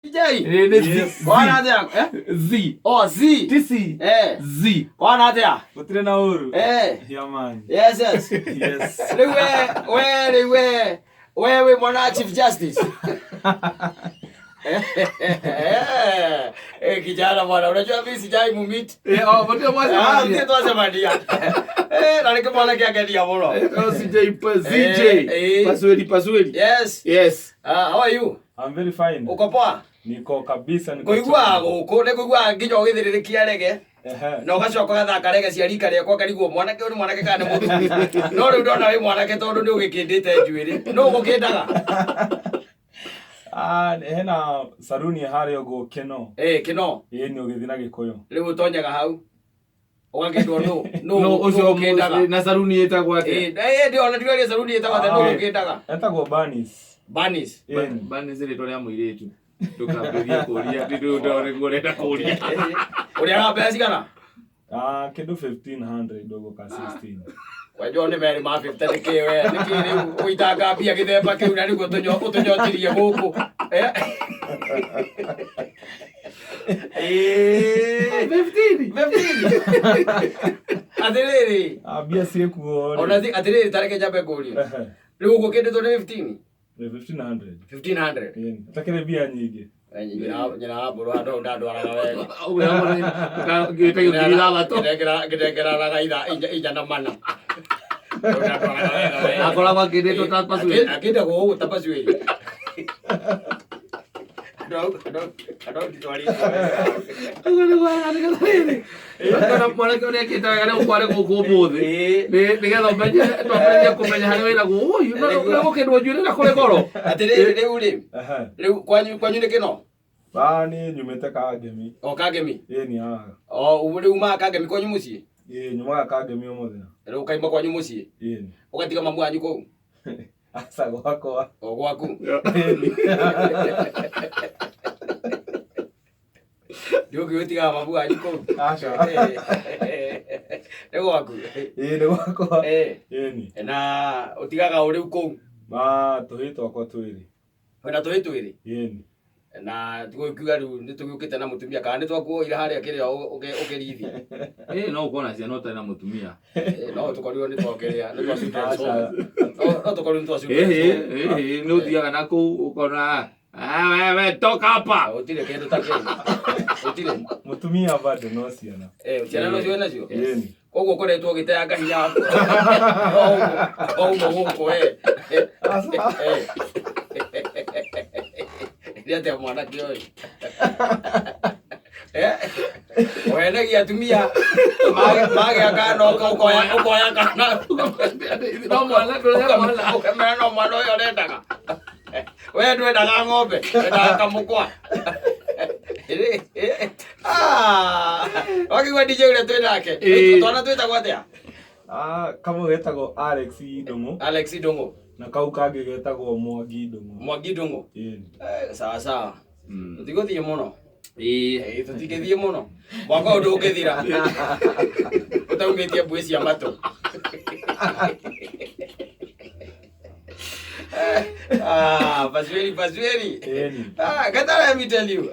DJ. Nĩ Z. Kwana atia? Eh? Z. Oh, Z. Ti C. Eh. Z. Kwana atia? Gũtirĩ na ũru. Eh. Yeah, man. Yes. Yes. Rĩu we, rĩu we wĩ mwana wa Chief Justice. Eh, kijana bwana, unajua mimi sijai mumit. Eh, oh, mũtirĩ Ah, mwacemania. ndiye twacemania. Eh, na nĩ kĩmwana kĩangeria mũno. Oh, CJ, ZJ. Eh, eh. Pasweli, pasweli. Yes. Yes. Ah, how are you? I'm very fine. Uko poa? Niko kabisa niko. Ngũiguaga chonjo. gũkũ, nĩ ngũiguaga nginya ũgĩthĩrĩrĩkia rege. Ehe. Na ũgacoka ũgathaka rege cia rika rĩakwa ngarigwo mwanake ũyũ nĩ mwanake kana nĩ mũthuri. No rĩu ndona wĩ mwanake tondũ nĩ ũgĩkĩndĩte njuĩrĩ. Nũ ũgũkĩndaga? Ah, hena saruni harĩa ũguo Keno. Eh, kĩno. Ĩĩ nĩ ũgĩthiĩ na Gĩkũyũ. Rĩu ũtonyaga hau. Ũgakĩndwo nũ? Nũ No, ũcio ũgũkĩndaga? na saruni ĩtagwo atĩa? Eh, eh, ndĩona ndiũria saruni ĩtagwo atĩa, nũ Ah. ũgũkĩndaga? Etagwo Banis. Banis. Ĩĩ nĩ. Bani nĩ rĩtwa rĩa mũirĩtu. Ndũkambĩrĩrie kũria, ndĩrĩ ũrenda kũria. Ũrĩaga mbeca cigana? Ah, kĩndũ 1500 ũguo ka 16. Wenjwo nĩ merĩ ma 50 nĩkĩ we nĩkĩ rĩu ũitanga mbia gĩthemba kĩu na nĩguo ũtũnyotirie gũkũ. Eh? Eh, 15. 15. Atĩrĩrĩ, Ah, mbia ciĩkuo. rĩ. ona atĩrĩrĩ tareke njambe ngũrie. Ehe. Rĩu ũguo kĩndĩtwo nĩ 15? Nĩ 1500. 1500. Ĩĩ nĩ. Ũtakĩrĩ mbia nyingĩ. Eh, nyina wa mbũrũ handũ hau ndandwaraga wega. Ngĩtagio ngiri ithathatũ. Ngĩnengeranaga inya na mana. Hau ndandwaraga wega wega. Akoragwo akĩndĩtwo ta pasweli. Akĩndagwo ũguo ta pasweli. Andũ hau nditwarĩtwo wega. Ũguo nĩguo wega, nĩgetha rĩrĩ. Ũkona mwanake ũrĩa ekĩte wega nĩ gũkũ arĩ gũkũ ũmũthĩ. Ĩĩ. Nĩgetha ũmenye twambĩrĩrie kũmenya harĩa wĩragwo ũi gũkĩndwo njuĩrĩ na kũrĩ goro. Atĩrĩrĩ rĩu rĩ, Ehe. rĩu kwanyu nĩ kĩno? Ah, niĩ nyumĩte Kangemi. O Kangemi? Ĩĩ nĩ haha. O rĩu umaga Kangemi kwanyu mũciĩ? Ĩĩ nyumaga Kangemi o mũthenya. Rĩu ũkaima kwanyu mũciĩ? Ĩĩ nĩ. Ũgatiga mamu wanyu kũu? Aca gwakwa. O gwaku? Ĩĩ nĩ. Ndũngĩgĩtigaga mamu wanyu kũu? Aca. Nĩ gwaku? Ĩĩ nĩ gwakwa. Eh. Ĩĩ nĩ. Na ũtigaga ũ rĩu kũu? Ma tũhĩĩ twakwa twĩrĩ. Wĩna tũhĩĩ twĩrĩ? Ĩĩ nĩ. Na tũgũkiuga rĩu nĩ tũgĩũkĩte na mũtumia kana nĩ twakuoire harĩa kĩrĩa ũkĩrithia? Ĩĩ no ũkorwo na ciana ũtarĩ na mũtumia. Eh, no tũkorirwo nĩ twakĩrĩa nĩ twa children's Aca. home. No tũkorirwo nĩ twa children's Ĩhĩ, home. ĩhĩ, nĩ ũthiaga na kũu ũkona "Ah, wewe toka hapa. Gũtirĩ kĩndũ ta kĩu. Gũtirĩ. Mũtumia bado no ciana. Eh, ciana no cio nacio? Ĩĩ nĩ. Koguo ũkoretwo ũgĩteanga hinya waku. O ũguo gũkũ we. Aca. Eh. Nĩ atĩa mwanake ũyũ? Eh? Ũhenagia atumia magĩa kana ũkoya kana No mwana ndũrĩa mwana. ũkamera no mwana ũyũ ũrendaga. We ndwendaga ng'ombe, wendaga kamũkwa. Ah, wakĩigua DJ ũrĩa twĩ nake. Ĩĩ. Twana twĩtagwo atĩa? Ah, kamwe getagwo Alex Ndung'u Alex Ndung'u, na kau kangĩ getagwo Mwangi Ndung'u. Mwangi Ndung'u. Ĩĩ nĩ. Eh, sawa sawa. Mm. Tũtigũthiĩ mũno. Ĩĩ. Ĩĩ, tũtingĩthiĩ mũno. Mwaka ũyũ ndũngĩthira ũtaumĩtie mbuĩ cia matũ. Ah, Pasweli, Pasweli. Ĩĩ nĩ. Ah, Gatara, let me tell you.